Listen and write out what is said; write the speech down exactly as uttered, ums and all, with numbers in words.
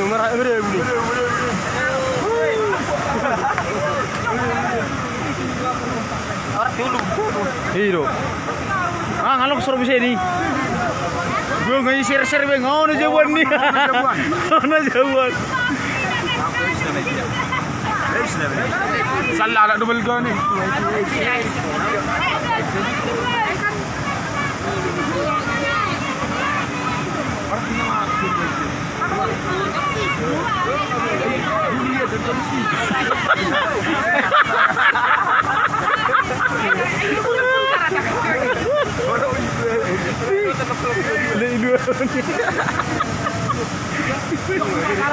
Marah, marah, marah. Iro. Ah, ngalok soro bisa ni. Gua ngai share-share be, ngau na jawaban ni. Ngau na jawaban. Salah, anak double gua ni.